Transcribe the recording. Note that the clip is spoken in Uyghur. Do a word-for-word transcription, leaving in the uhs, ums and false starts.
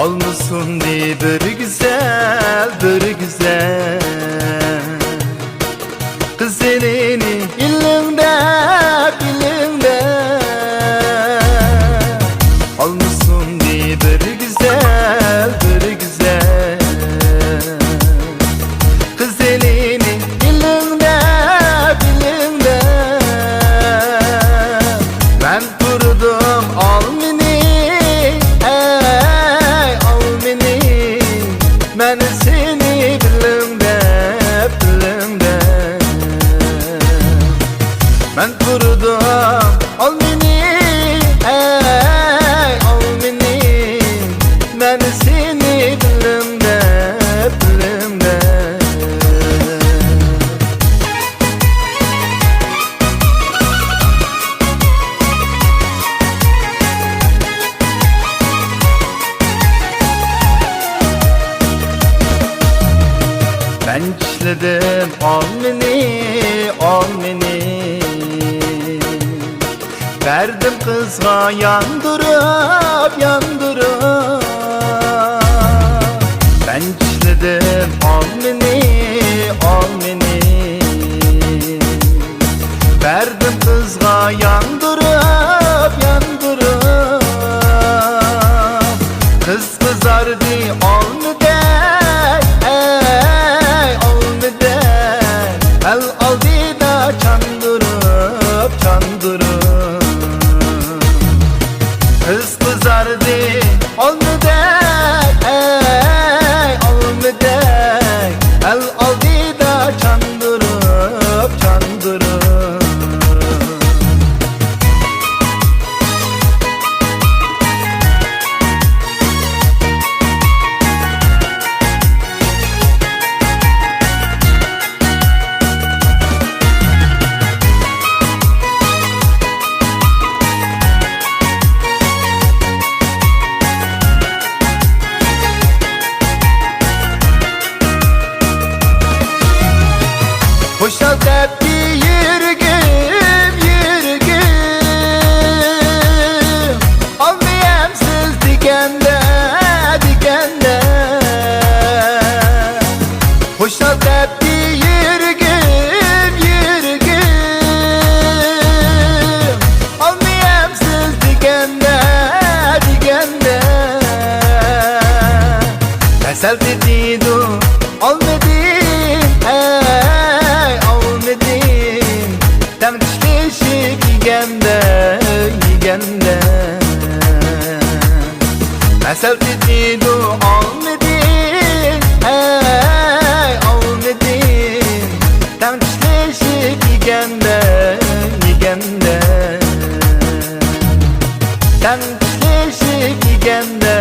ئالمىسۇندى بىر گۈزەل، بىر گۈزەل، قىزىلىنى ئېلىڭ دەپ، ئېلىڭ دەپ. ئالمىسۇندى بىر گۈزەل، بىر گۈزەل، قىزىلىنى ئېلىڭ دەپ، ئېلىڭ دەپ. مەن تۇردۇم ئالمىنى، ئەي ئالمىنى، مەن سېنى بىلىڭ دەپ، بىلىڭ دەپ. مەن تۇردۇم ئالمىنى، ئەي ئالمىنى، مەن سېنى بىلىڭ دەپ، بىلىڭ دەپ. مەن چىشلىدىم ئالمىنى، ئالمىنى، بەردىم قىزغا ياندۇرۇپ، ياندۇرۇپ. مەن چىشلىدىم ئالمىنى، ئالمىنى، بەردىم قىزغا ياندۇرۇپ، ياندۇرۇپ. قىز قىزاردى ئالمىدەك، ئەي ئالمىدەك، ئەل ئالدىدا چاندۇرۇپ، چاندۇرۇپ. قىز قىزاردى ئالمىدەك، ئەي ئالمىدەك، ئەل ئالدىدا چاندۇرۇپ، چاندۇرۇپ. خۇشال دەپتۇ يۈرىكىم، يۈرىكىم، ئالمىيەمسىز دېگەندە، دېگەندە. خۇشال دەپتۇ يۈرىكىم، يۈرىكىم، ئالمىيەمسىز دېگەندە، دېگەندە. ھەسەل تېتىيدۇ ئالمىدىن، ئەي ئالمىدىن، تەڭ چىشلىشىپ يېگەندە، يېگەندە. ھەسەل تېتىيدۇ ئالمىدىن، ئەي ئالمىدىن، تەڭ چىشلىشىپ يېگەندە، يېگەندە. تەڭ چىشلىشىپ يېگەندە،